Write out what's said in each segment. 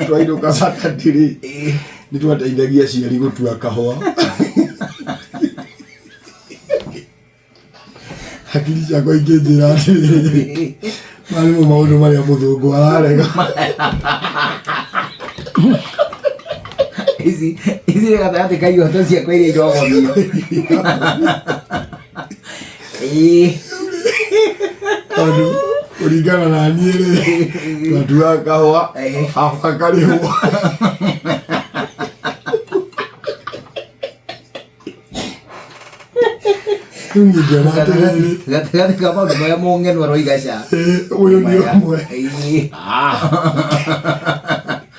Twainũka Saturday rĩ, nĩ twateithagia aciari gũtua kahũa. Hakiri ciakwa ikĩnjĩra atĩrĩrĩ, maya nĩmo maũndũ marĩa mũthũngũ ararega. Ici ici nĩ gatagatĩ ka ihoto ciakwa iria irogomio. Ĩĩ. Tondũ kũringana na niĩ rĩ, twatuaga kahũa, baba akarĩhwo. Rĩu niĩ ngĩona atĩrĩrĩ, Gatagatĩ ka maũndũ marĩa mũng'enwa aroiga ca. Ũyũ nĩ ũmwe. Ĩĩ.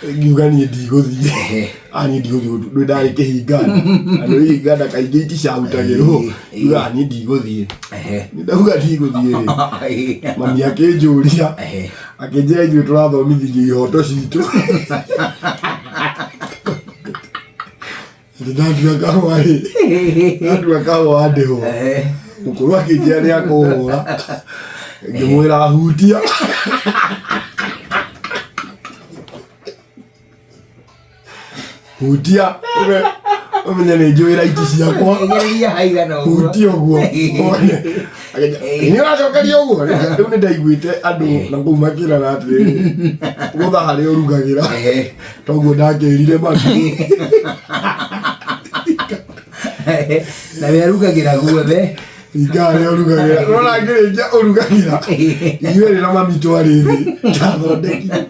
Ngiuga niĩ ndigũthiĩ. Ah, niĩ ndigũthiĩ ndũ ndarĩ kĩhinganda. Na nĩ ihinganda kaingĩ iticautagĩrwo. Ngiuga ah, niĩ ndigũthiĩ. Nĩ ndauga ndigũthiĩ rĩ, mami akĩnjũria, akĩnjĩra ithuĩ tũrathomithirio ihoto citũ. Atĩ ndatua kahũa rĩ, ndatua kahũa ndĩhwo. Mũkũrũ akĩnjĩra nĩ akũhũra. Ngĩmwĩra hutia. Hutia ũmenye nĩ njũĩ raiti ciakwa. Geria haigana ũguo. Hutia ũguo. Wone. Nĩ ũracokeria ũguo. Rĩu nĩ ndaiguĩte andũ na kũu makĩrana atĩrĩrĩ, gũtha harĩa ũrugagĩra. Toguo ndakĩrire mami. Na we arugagĩra guothe. Hinga harĩa ũrugagĩra. Ũrona ngĩrĩkia ũrugagĩra. Ithuĩ erĩ na mami twarĩ thĩ. Ndathondekire.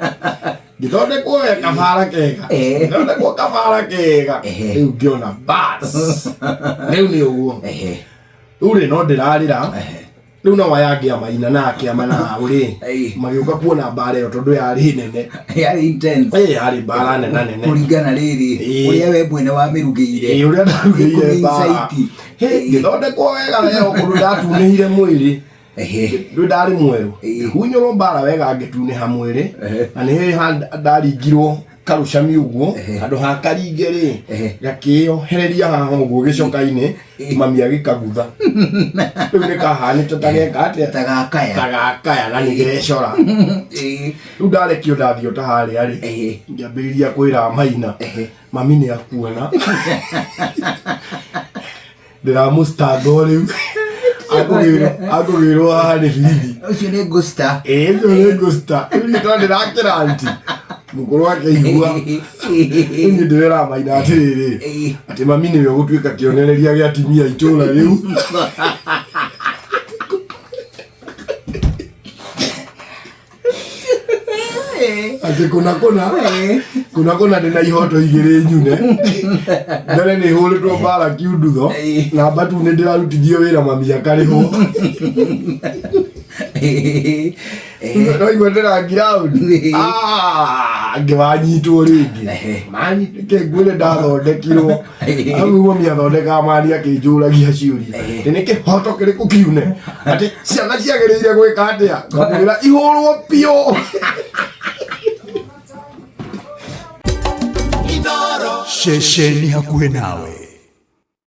Ngĩthondekwo we kabara kega. Ngĩthondekwo kabara kega. Rĩu ngĩona bas. Rĩu nĩ ũguo. Rĩu rĩ no ndĩrarĩra. Rĩu nao aya angĩ a Maina na akĩama na hau rĩ, magĩũka kuona mbara ĩyo tondũ yarĩ nene. Yarĩ intense. Ĩĩ, yarĩ mbara nena nene. Kũringana rĩrĩ, ũrĩa we mwene wamĩrugĩire. Ĩĩ, ũrĩa ndarugĩire mbara. Ĩkũmĩ-incite. Hĩ, ngĩthondekwo wega wega kũndũ ndatunĩhire mwĩrĩ. Ndũ ndarĩ mwerũ. Ngĩhunyũrwo mbara wega ngĩtunĩha mwĩrĩ. Na nĩ hĩndĩ ndaringirwo karũcami ũguo. Handũ ha karinge rĩ, gakĩohereria haha ũguo gĩcoka-inĩ, mami agĩkagutha. Rĩu nĩ kahanĩte ta geka atĩa? Ta gakaya. Ta gakaya na nĩ gecora. Rĩu ndarekio ndathiĩ o ta harĩa rĩ, ngĩambĩrĩria kwĩra Maina, mami nĩ akuona. Ndĩramũstanga o rĩu. Akũgĩrwo haha nĩ birithi. Ũcio nĩ ngusta. Ĩĩ, ũcio nĩ ngusta. Rĩu niĩ tondũ ndĩrakĩra anti, mũkũrũ akĩigua. Rĩu niĩ ndĩrera Maina atĩrĩrĩ, atĩ mami nĩwe ũgũtuĩka kĩonereria gĩa atumia a itũũra rĩu. Atĩ kũna kũna kũna kũna ndĩ na ihoto igĩrĩ nyune. Mbere nĩ hũrĩtwo mbara kiundutho, namba tu nĩ ndĩrarutithio wĩra mami akarĩhwo. No igua ndĩra ground. Ah, ngĩwanyitwo rĩngĩ. Manyitĩke nguo ndathondekirwo. Hau nĩguo mami athondekaga mani akĩnjũragia ciũria. Atĩ nĩ kĩhoto kĩrĩkũ kiune? Atĩ ciana ciagĩrĩire gwĩka atĩa? Ngamwĩra ihũrwo biũ. Ceceni hakuhĩ nawe.